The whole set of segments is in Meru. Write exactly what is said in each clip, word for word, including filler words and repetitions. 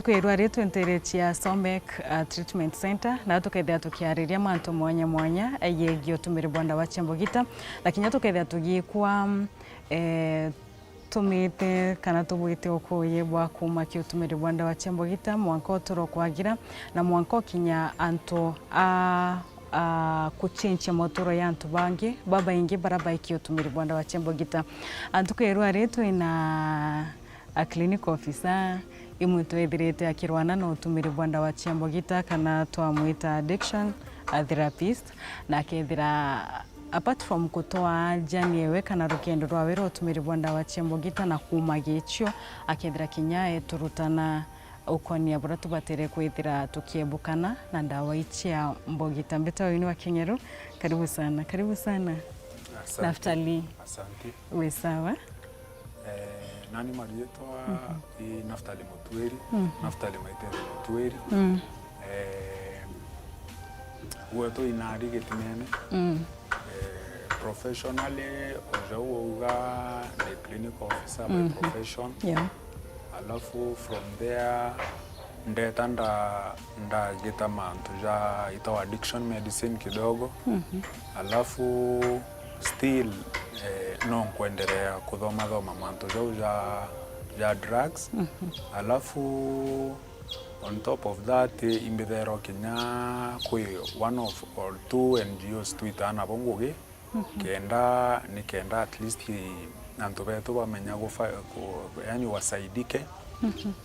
Kwirwa ri twintirie cia Somek, uh, Treatment Center, na tukethira tukiariria mantu mwanya mwanya, eh, yegie utumiri bwa ndawa cia mbugita, na kinya tukethira tugikwa, eh, tumite kana tubwite ukuuji bwa kuuma ki utumiri bwa ndawa cia mbugita, mwanka uturo kwagira, na mwanka ukinya antu a, a kuchinchia moturo ya antu bangi babaingi bara baiki utumiri bwa ndawa cia mbugita. Antu kwirwa ri twina a clinical officer, imwe twethirite akirwana na utumiri bwa ndawa cia mbugita kana twamwita addiction, a therapist, na akethira, apart from kutoa journey ewe kana rugendo rwawe rwa utumiri bwa ndawa cia mbugita na kuuma gichio, akethira kinya eturutana ukonia buria tubatere kwithira tukiebukana na ndawa icia mbugita. Mbita wini wa Kingeru, karibu sana, karibu sana. Asante. Naftali. Asante. Wi sawa? Eh, nani marietwa i Naftali Mutuiri, Naftali Maitete Mutuiri. Eh, gwetu inari gitimene. Eh, professionally, uja uga ni clinical officer by profession. Yeah. Alafu from there, ndeta nda-, ndagita mantu ja itawa addiction medicine kidogo. Alafu still, eh, no nkwenderea kuthomathoma mantu jau ja, ja drugs. Alafu on top of that, imbitherwa kinya kwi one of or two N G Os twitaa nabo ngugi, kenda, ni kenda at least antu betu bamenya gufa-, ku-, yani wasaidike.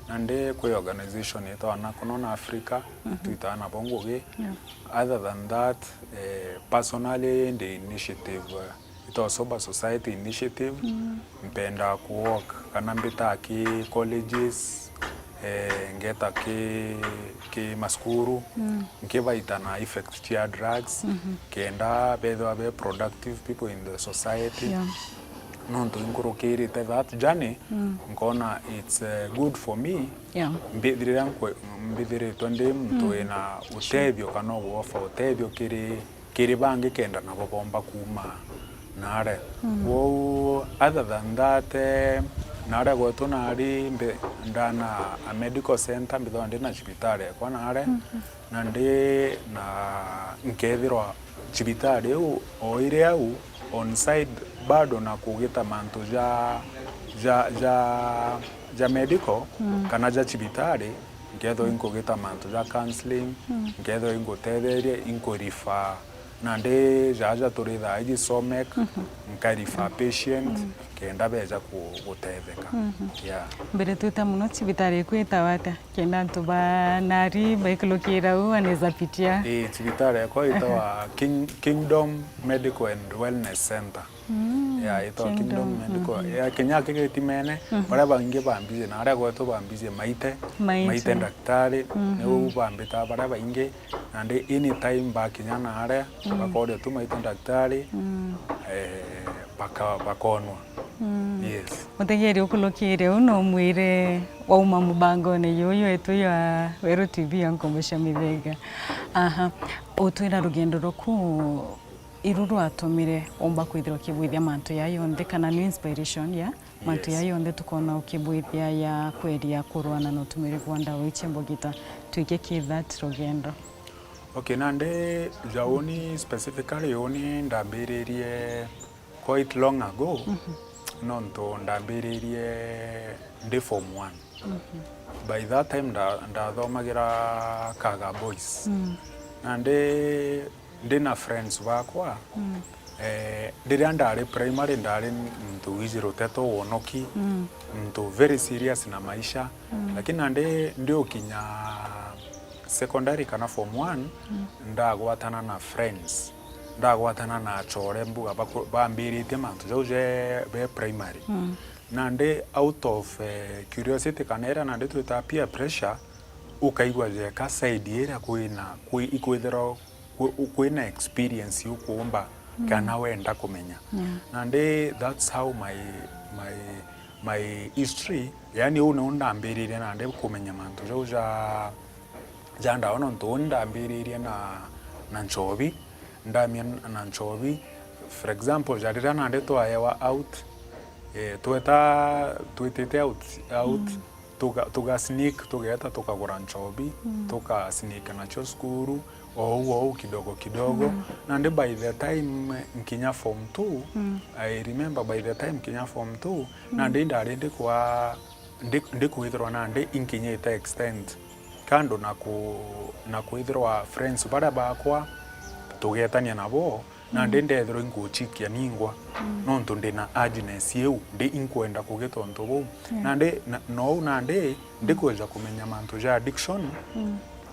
Nandi kwi organization yitwa Nakonon Africa, twitaa nabo ngugi. Yeah. Other than that, eh, personally ndi initiative, eh, yitwa Sober Society Initiative. Mpenda ku walk kana mbitaa ki colleges, eh, ngeta ki, ki masukuru, nkibaita na effect cia drugs, kenda bethwa be productive people in the society. Yeah. Nontu inkurukirite that journey, nkona it's, eh, good for me. Yeah. Mbi-, riria nkwe-, mbithiritwe ndi muntu wina utethio kana ugu offer utethio kiri, kiri bangi kenda nabo bomba kuuma naare. Kwou, other than that, eh, naare gwetu nari mbi-, ndana a medical center, mbithagwa ndi na cibitari ekwa naare, na ndi na, nkethirwa cibitari iu o iri au on side bado na kugita mantu ja, ja, ja, ja medical kana ja cibitari, nkethirwa inkugita mantu ja counseling, nkethirwa inkutetheria, inkurifa, nandi jaja turi thaa iji Somek, nkarifa patient, kenda beja ku-, gutetheka. Yeah. Mbere twita muno cibitari iku itawa atia? Kenda antu ba nari baikulukira u anaweza pitia. Ii, cibitari yakwa itawa King-, Kingdom Medical and Wellness Center. Yeah, itawa Kingdom. Kingdom Medical. Yeah, kinya aki gitimene, baria baingi bambiji, na aria gwetu bambiji maite, maite, maite ndaktari, niu bambita baria baingi, nandi anytime bakinya na aria, bakoria tu maite ndaktari, eh, baka-, bakonwa. Yes. Mutegeri ukulukire u no mwire wauma mubangone yuyu wetu ya Weru T V ya Nkombo cia Mithega. Aha. Utwira rugendo rwaku iru rwatumire umba kwithirwa ukibwithia mantu ya yonthe, kana ni inspiration ya mantu ya yonthe tukona ukibwithia ya kweria kurwana na utumiri bwa ndawa icia mbugita? Twike ki that rugendo. Okay, nandi jauni specifically, uni ndambiririe quite long ago, nontu ndambiririe ndi form one. By that time nda-, ndathomagira Kaga Boys. Nandi ndi na friends bakwa, eh, riria ndari primary ndari muntu wiji ruteto, wonoki, muntu very serious na maisha. Lakini nandi ndi ukinya secondary kana form one, ndagwatana na friends, ndagwatana na achore mbuga baku-, bambiritie mantu jau je be primary. Nandi out of, eh, curiosity kana iria nandi twita peer pressure, ukaigua jeka side iria kwina, kwi-, ikwithirwa kwi-, kwina experience ukuumba kana wenda kumenya. Nandi that's how my, my, my history, yani uu niu ndambiririe nandi kumenya mantu jau ja ja ndawa, nontu uni ndambiririe na, na nchobi, ndamia na nchobi. For example, ja riria nandi twaewa out, eh, tweta, twitite out, out, tuga, tuga sneak, tugeeta tukagura nchobi, tuka sneak nacio cukuru, o uu, o uu, kidogo kidogo. Nandi by the time nkinya form two, I remember by the time nkinya form two, nandi ndari ndikwa, ndi, ndikwithirwa nandi inkinyite extent. Kando na ku, na kwithirwa friends baria bakwa tugetania nabo, nandi ndethirwa inguchikia ningwa, nontu ndi na urgency iu, ndi inkwenda kugita untu buu. Nandi, na, nou nandi ndikwija kumenya mantu ja addiction,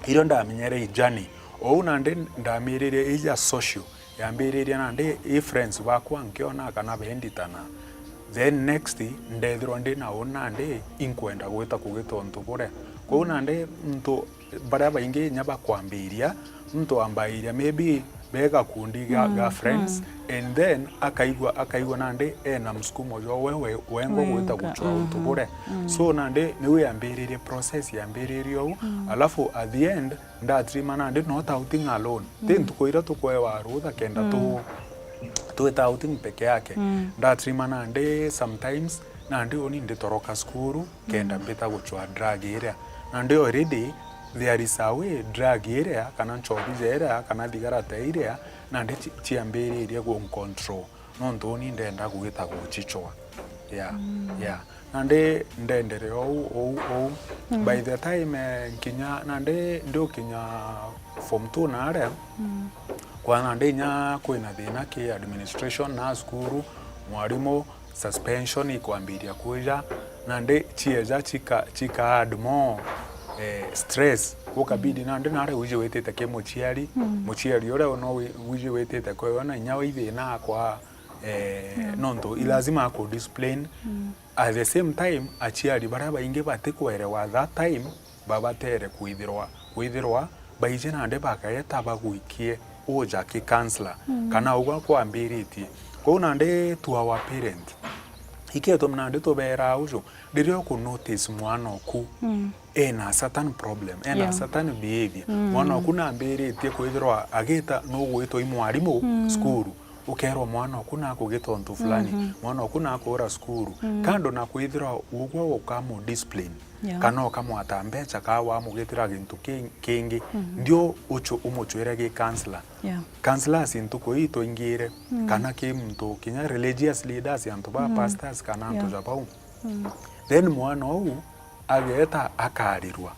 irio ndamenyere i journey. Ou nandi ndamiririe i ja social, yambiririe nandi i friends bakwa nkiona kana benditana. Then next, ndethirwa ndi na uu nandi inkwenda gwita kugita untu buria. Kwou nandi muntu baria baingi inya bakwambiria, muntu ambairia maybe be gakundi ga, ga friends, and then akaigua, akaigua nandi ena msukumo jwa we, we, wengwa gwita guchwa untu buria. So nandi niu yambiririe process, yambiririe uu. Alafu at the end, ndatrima nandi not outing alone. Ti ntuku iria tukwewa rutha kenda tu, twita outing peke yake. Ndatrima nandi sometimes, nandi uni nditoroka cukuru, kenda mbita guchwa drug iria. Nandi already there is a way drug iria, kana nchobi ja iria, kana thigarata iria, nandi chi-, chiambiririe guncontrol. Nontu uni ndenda gwita guchichwa. Yeah, yeah. Nandi ndendere ou, ou, ou. By the time, eh, nkinya, nandi ndiukinya form two naria, kwa nandi inya kwina thina ki administration na cukuru, mwarimu, suspension ikwambiria kwija, nandi chieja chika, chika add more, eh, stress. Gukabidi nandi naria wiji witite ki muchiari, muchiari uria no wi-, wiji witite kwewe na inya wi thina akwa, eh, nontu i lazima aku discipline. At the same time, achiari baria baingi batikwerewa at that time, babatere kwithirwa, kwithirwa baiji nandi bakaeta bagwikie uja ki counselor, kana ugwa kwambiritie. Kwou nandi to our parent, iketumi nandi tubeera uju, riria uku notice mwana oku ena a certain problem, ena a certain behavior, mwana oku nambiritie kwithirwa agita nugwitwa i mwarimu cukuru, ukerwa mwana oku nakugita untu fulani, mwana oku nakuura cukuru. Kando na kwithirwa ugwa ukamu discipline, kana ukamwata mbecha, kaa wamugitira gintu ki-, kingi, ndio uchu umuchwire gi counselor. Counselors ntuku ii itwingire, kana ki muntu kinya religious leaders, antu ba pastors, kana antu ja bau. Then mwana uu ageeta akarirwa.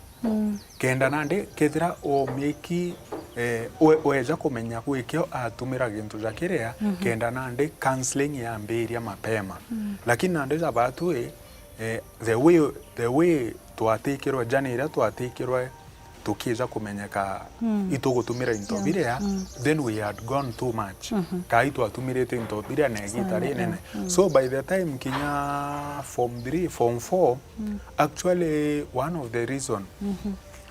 Kenda nandi kethira o meki, eh, we-, weja kumenya gwikio atumira gintu ja kiria, kenda nandi counseling yambiria mapema. Lakini nandi ja batwi, eh, the way, the way twatikirwe, jani iria twatikirwe tukija kumenyeka itugutumira into biria, then we had gone too much. Kai twatumirite into biria na igita rinene. So by the time kinya form three, form four, actually one of the reason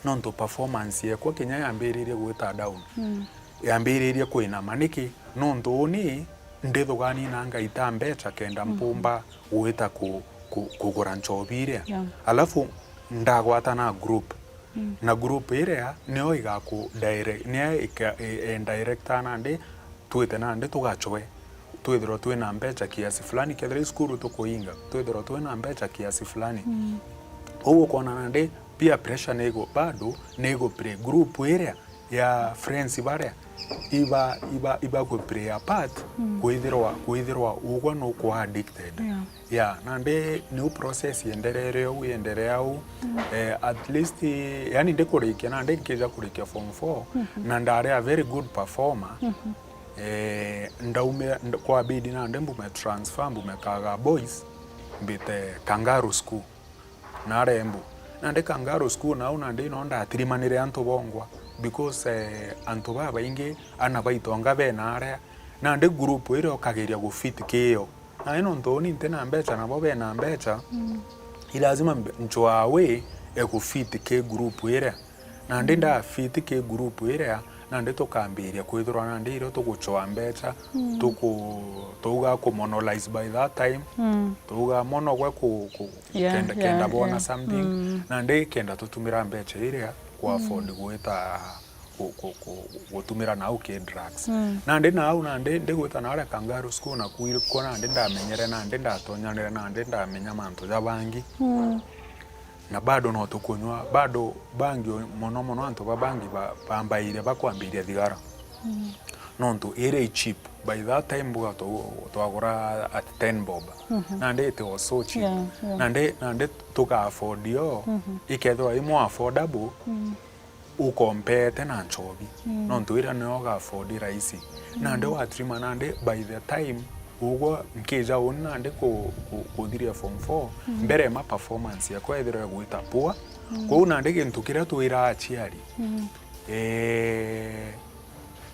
nontu performance yekwa kinya yambiririe gwita down. Yambiririe kwinama. Niki? Nontu uni ndithugani na ngaita mbecha kenda mpumba gwita ku-, ku-, kugura nchobi iria. Alafu ndagwata na group. Na group iria nio igaku direct, nio ika-, e-, e-, director nandi twite nandi tugachwe. Twithirwa twina mbecha kiasi fulani, kethira i cukuru tukuinga, twithirwa twina mbecha kiasi fulani. Kou ukona nandi peer pressure nigu-, bado nigu play group iria ya friends baria iba, iba, iba ku play a part, kwithirwa, kwithirwa ugwa nuku addicted. Yeah, nandi niu process yenderere uu, yenderea uu. Eh, at least, yani ndikurikia, nandi nkija kurikia form four, na ndari a very good performer. Eh, ndaumira, nd-, kwabidi nandi mbume transfer, mbume Kaga Boys, mbite Kangaru School. Naria Embu. Nandi Kangaru School nau nandi no ndatirimanire antu bongwa, because, eh, antu babaingi ana baitonga bena aria, nandi group iria ukageria gufit kiyo. Nandi nontu uni ntina mbecha, nabo bena mbecha, i lazima mbe-, nchwaa way egufit ki group iria. Nandi ndafit ki group iria, nandi tukambiria kwithirwa nandi irio tuguchwaa mbecha, tuku-, tuuga ku monolize by that time, tuuga monogwe ku, ku, Yeah, kenda, yeah, kenda bona yeah. something, nandi kenda tutumira mbecha iria ku afford gwita ku, ku, ku, gutumira nau ki drugs. Nandi nau nandi ndigwita naria Kangaru School naku irikwa nandi ndamenyere nandi ndatonyanire nandi ndamenya mantu ja bangi. Na bado no tukunywa, bado bangi, mono mono antu ba bangi ba-, bambaire bakwambiria thigara. Mm. Nontu iri i cheap. By that time buga tu-, twagura at ten bob. Mhm. Nandi it was so cheap. Yeah, yeah. Nandi, nandi tuka afford yo, mhm, ikethirwa i more affordable, mm, ukompeete na nchobi. Mm. Nontu iria nio uga afford rahisi. Mm. Nandi watrima nandi by the time ugwe nkija uni nandi ku-, ku-, kuthiria form four, mm, mbere ma performance yakwa ethirwa igwita poa. Mm. Kwou nandi gintu kiria twiraa aciari, mm, eh,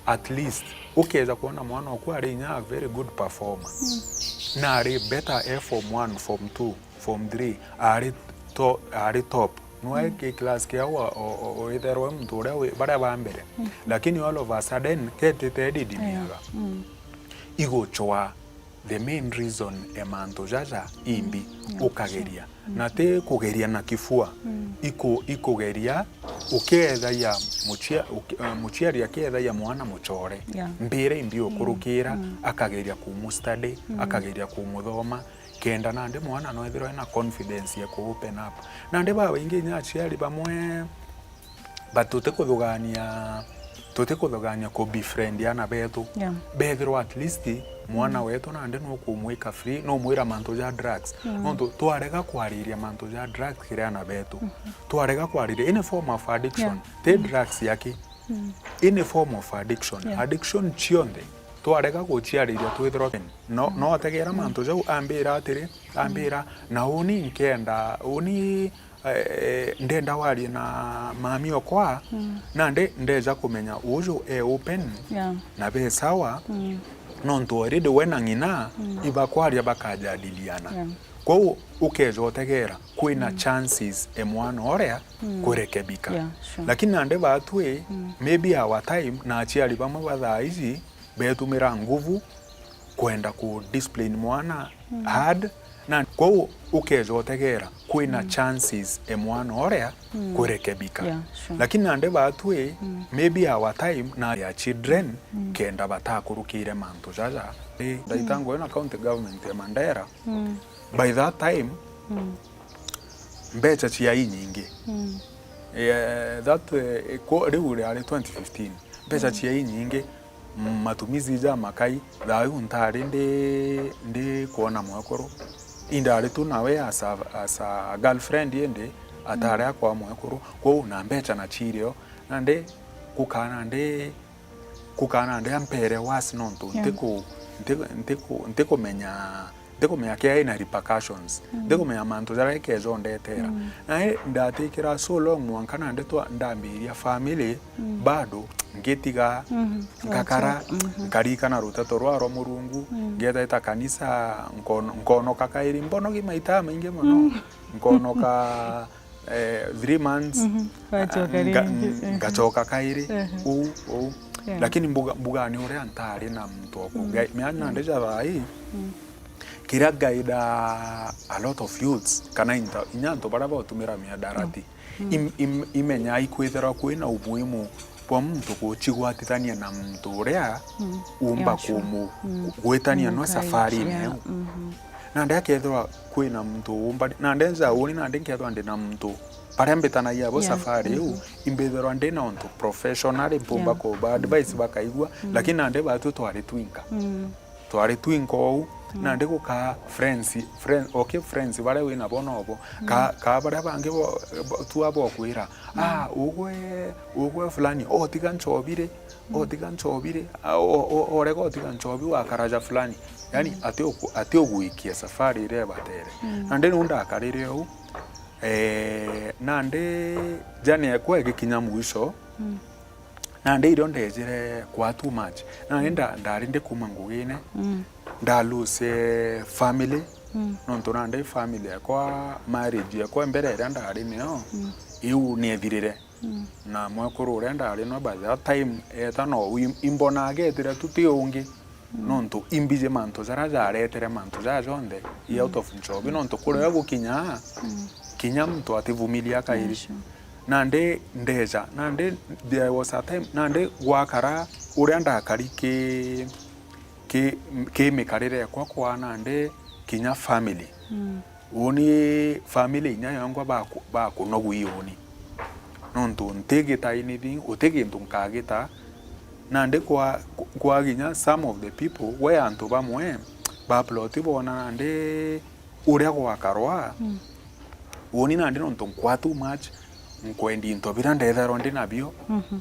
at least ukeja kwona mwana oku ari inya a very good performer. Mm. Na ari better e form one, form two, form three, ari to-, ari top. Nwe, mm, ki class kia wa-, o-, o-, o-, witherwe muntu uria wi-, baria ba mbere. Mm. Lakini all of a sudden, ketite didimiaga. Yeah. Mm. Iguchwa the main reason e mantu jaja imbi, mm, yeah, ukageria. Sure. Mm. Na ti kugeria na kifua, mm, iku-, ikugeria ukiethagia mucia-, uki-, eh, muciari akiethagia mwana muchore. Yeah. Mbira imbi ukurukira, mm, mm, akageria kumustudy, mm, akageria kumuthoma, kenda nandi mwana no ethirwa ena confidence ya ku open up. Nandi babaingi inya aciari bamwe, but tutikuthugania, tutikuthugania ku befriend ana betu. Yeah. Bethirwa at least mwana, mm, wetu nandi nukumwika free, numwira mantu ja drugs. Mm. Nontu twarega kwariria mantu ja drugs kiri ana betu. Mhm. Twarega kwariria any form of addiction. Yeah. Ti, mm, drugs yaki. Mm. Any form of addiction. Yeah. Addiction cionthe twarega guciariria twithirwa no, mm, no ategera, mm, mantu jau ambira atiri, ambira, mm, na uni nkenda, uni, eh, ndenda warie na mami okwa, mm, nandi ndeja kumenya uju e open, yeah, na be sawa, mm, nontu already we na ng'ina, mm, ibakwaria bakajadiliana. Yeah. Kwou ukeja utegera, kwina, mm, chances e mwana uria, mm, kurekebika. Yeah, sure. Lakini nandi batwi, mm, maybe our time, na aciari bamwe ba thaa iji betumira nguvu kwenda ku discipline mwana, mm, hard, na kwou ukeja utegera, kwina, mm, chances e mwana uria, mm, kurekebika. Yeah, sure. Lakini nandi batwi, mm, maybe our time na ya children, mm, kenda batakurukire mantu jaja. Eh, mm, ndaitangwa na county government ya Mandera. Mm. By that time, mm, mbecha ciai nyingi. Mm. Eh, that, eh, ko-, riu riari twenty fifteen. Mbecha, mm, ciai nyingi, mm, matumizi ja makai, thaa iu ntari ndi, ndi kwona mwekuru. Indari tu nawe as a, as a girlfriend indi atari, mm, akwa mwekuru. Kwou na mbecha na chirio, nandi kukana ndi Kukana nandi ampere worse nontu, yeah, ntiku-, ntiku-, ntiku-, ntikumenya, ntikumenya kia ina repercussions. Mm. Ntikumenya mantu jaria ikeja undetera. Mm. Nae ndatikira so long mwanka nandi twa-, ndambiria family, mm, bado ngitiga, mm-hmm, ngakara, mm-hmm, nkarikana ruteto rwa rwa Murungu, mm, ngetaita kanisa, nkono-, nkonoka kairi, mbonogi maita maingi mono, mm, nkonoka eh, three months, mhm, wachoka ah, nga-, ringi, mm, ehe, ngachoka kairi, ehe, uu, uu. Yeah. Lakini mbuga, mbuga ni uria ntari na muntu wa ku-, mm, guide. Mea, mm, nandi ja thaa ii, mm, kiria guide a, a lot of youths, kana into, inya antu baria bautumira miadarati, mm, im-, im-, imenya ikwithirwa kwina umuhimu bwa muntu guchigwatithania na muntu uria, mm, umba, yeah, sure, kumu-, mm, gwitania no safari, yeah, neu. Mhm. Nandi akethirwa kwina muntu umba, nandi nja uni, nandi nkethirwa ndi na muntu, baria mbitanagia abo, yeah, safari iu, mhm, imbithirwa ndi na untu professional, mpumba, yeah, kuba advice, mm, bakaigua, mm, lakini nandi batu twari twinka. Mm. Twari twinka ou, mm, nandi guka friends, friend, okay, friends baria wina bo nobo, mm, ka, ka baria bangi bo, bo, tu abokwira, mm, ah, ugwe, ugwe fulani, otiga nchobi ri, mm, otiga nchobi ri, ah, o-, o-, orega otiga nchobi wakaraja fulani. Yani, mm, ati uku-, ati ugwikia safari iria ibatere. Mm. Nandi niu ndakarire ou, eh, nandi jani yakwa igikinya mwisho, mm, nandi irio ndejire kwa too much. Nandi nda-, ndari ndi kuma ngugine, mm, nda lose family, mm, nontu nandi family yakwa, marriage yakwa mbere iria ndari nio, mm, iu niethirire. Mm. Na mwekuru uria ndari no by that time eta no im-, imbona agetire tu ti ungi. Mm. Nontu imbiji mantu jaria jaretere mantu jaa jonthe i out of nchobi, nontu kuria gukinya, mm, kinya muntu ativumilia kairi. Yeah, sure. Nandi ndeja, nandi there was a time, nandi gwakara uria ndakari ki, ki, ki mikarire yakwa kwa nandi kinya family. Mm. Uuni family inya yongwa baku-, bakunogwi uuni. Nontu nti gita anything, uti gintu nkagita. Nandi kwa, kwa kinya some of the people, we antu bamwe, ba plot boona nandi uria gwakarwa, mm, uuni nandi nontu nkwa too much, nkwendi into biria ndethairwa ndi nabio. Mhm.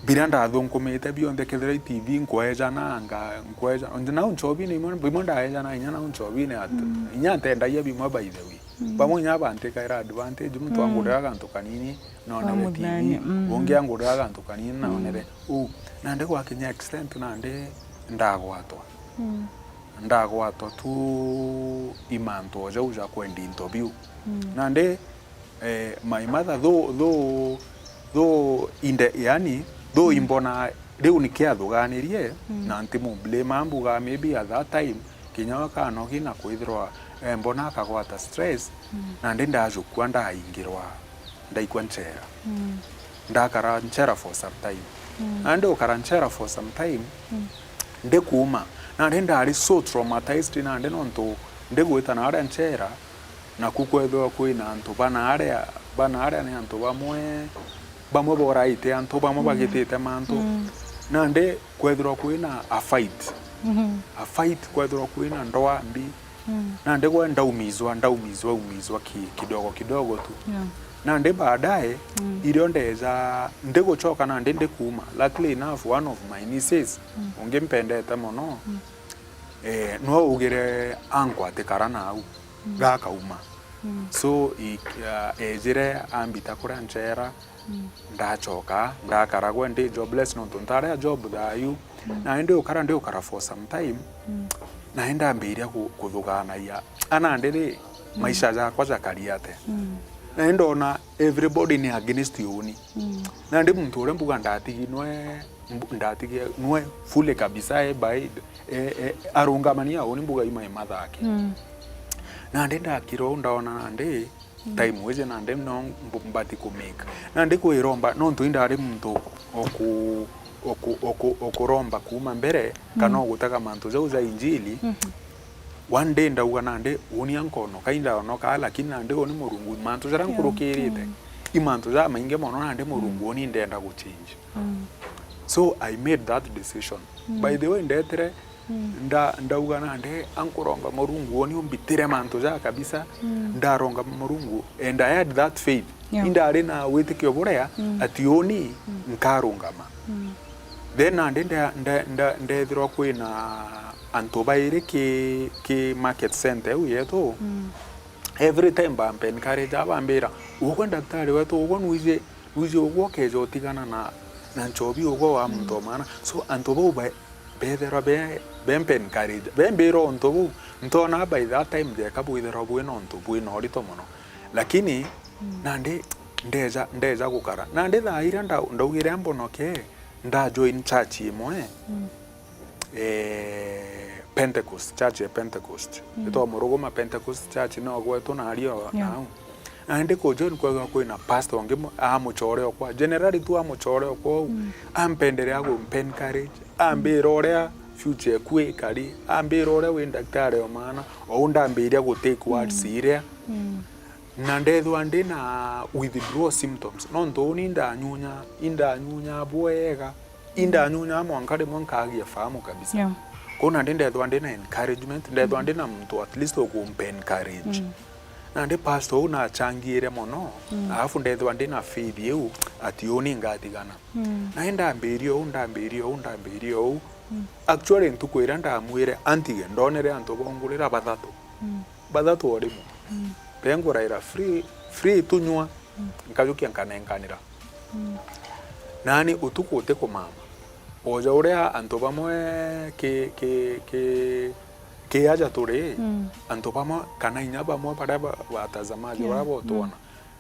Biria ndathunkumite bionthe, kethira i T V nkweja nanga, nkweja, nau nchobine imwe, imwe ndaeja na inya nau nchobine at-, mm, inya ntendagia bimwe by the way. Mm. Bamwe inya bantikaira advantage, muntu, mm, angurira gantu kanini, nonere T V, mm, ungi angurira gantu kanini, mm, nonere. Uu, nandi gwakinya extent nandi ndagwatwa. Mm. Ndagwatwa tu i mantu o jau ja kwendi into biu. Mm. Nandi, eh, my mother, though, though, though inde, yani, though, mm, imbona riu nikiathuganirie, mm, na ntimublame mbuga maybe at that time, kinya akanogi na kwithirwa, eh, mbona akagwata stress, mm, nandi ndajukua ndaingirwa ndaikwa nchera. Mm. Ndakara nchera for some time. Mm. Nandi ukara nchera for some time, mm, ndikuuma. Nandi ndari so traumatized nandi nontu ndigwita naaria nchera, naku kwethirwa kwina antu banaaria, banaaria ni antu bamwe, bamwe boraite antu, bamwe, mm, bagitite mantu. Mm. Nandi kwethirwa kwina a fight. Mhm. A fight, kwethirwa kwina ndoa mbi. Mm. Nandi gwe ndaumizwa, ndaumizwa, umizwa ki-, kidogo kidogo tu. Yeah. Nandi baadaye, mm, irio ndeja, ndiguchoka nandi ndikuuma. Luckily enough, one of my nieces, mm, ungi mpendete mono, mm, eh, nwe ugire ankwatikara nau, mm, gakauma. Mm. So, i-, ah, ejire ambita kuria nchera, mm, ndachoka, ndakara gwe ndi jobless nontu ntari a job thayu. Mm. Na indi ukara, ndi ukara for some time, mm, na indi ambiria ku-, kuthuganagia. Ana ndiri, mm, maisha jakwa jakari ate? Mm. Na indi ona everybody ni against uni. Mm. Na ndi muntu uria mbuga ndatigi nwe, mbu-, ndatigie nwe fully kabisa, e by, e, e, arungamania uni mbuga ima imathake. Mm. Nandi ndakira uu ndaona nandi, mm, time wije nandi no mbu-, mbati kumake. Nandi kwiromba, nontu indari muntu oku-, oku-, oku-, okuromba kuuma mbere, kana, mm, ogutega mantu jau ja injili, mhm, one day ndauga nandi, uni ankonoka, indaonoka, lakini nandi uni Murungu, mantu jaria, yeah, nkurukirite, mm, i mantu jamaingi mono, nandi Murungu, mm, uni ndenda guchange. Mm. So I made that decision. Mm. By the way, ndetire, mm, nda-, ndauga nandi, ankuromba Murungu, uni umbitire mantu ja kabisa. Mm. Ndaromba Murungu, and I had that faith. Yeah. Indari na witikio buria, mm, ati uni, mm, nkarungama. Mm. Then nandi nde-, nde-, nde-, ndethirwa kwina antu bairi ki, ki market center iu yetu. Mm. Every time bampa encourage, bambira, "Ugwe daktari wetu, ugwe nwiji, nwiji ugwe ukeja utigana na, na nchobi ugwe wa, mm, muntu o maana." So, antu bau ba-, bethirwa be, bempa encourage, bembira untu buu, ntona by that time jeka bwithirwa bwina untu bwina urito mono. Lakini, mm, nandi ndeja, ndeja gukara. Nandi thaa iria nda-, ndaugire ambonoke, nda join church imwe. Mm. Eh, Pentecost, church ya Pentecost. Mm. Itwa Muruguma Pentecost Church, no gwetu na ario, yeah, nau. Na ndi ku join kwega kwina pastor ungi mu-, a muchore okwa. Generally tu a muchore okwa uu. Mm. Ampenderea ku encourage. Ambira uria future eku ikari. Ambira uria wi daktari o maana. Ou ndambiria gu take words, mm, iria. Mm. Na ndethwa ndi na withdrawal symptoms. Nontu uni indanyunya, indanyunya bwega. Indanyunya mwanka rimwe nkagia fahamu kabisa. Yeah. Kwou nandi ndethwa ndi na encouragement, ndethwa, mm, ndi na muntu at least ukumpa encourage. Mm. Nandi pastor uu nachangiire mono, mm, alafu ndethwa ndi na faith iu ati uni ngatigana. Mm. Na indambiria uu, ndambiria uu, ndambiria uu. Mm. Actually, ntuku iria ndamwire antige, ndonere antu bongurira bathatu. Mm. Bathatu o rimwe. Mm. Benguraira free, free tunywa, mm, nkajukia nkanenkanira. Mm. Nani utuku utikumama. Oja uria antu bamwe ki, ki, ki, ki aja turi, mm, antu bamwe kana inya bamwe baria ba, watazamaji, yeah, baria botwona,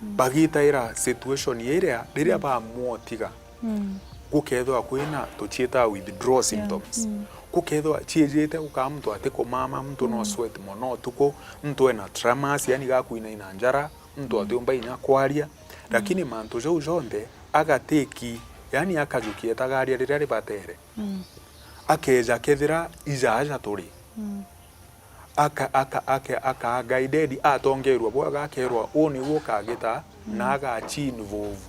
mm, mm, bagitaira situation iria, riria, mm, bamwotiga. Mm. Gukethirwa kwina tuciitaga withdrawal, yeah, symptoms. Mm. Gukethirwa ciijite gukaa muntu atikumama, muntu no, mm, sweat mono utuku, muntu ena tremors, yani gakwinaina njara, muntu, mm, atiumba inya kwaria. Mm. Lakini mantu jau jonthe agatiki, yani akajukia etagaria riria ribatere. Mm. Akeja kethira ija aja turi. Mm. aka, aka, aka, aka guided, atongerwa bwega, akerwa, "Uu niu ukagita," na aga chi involve.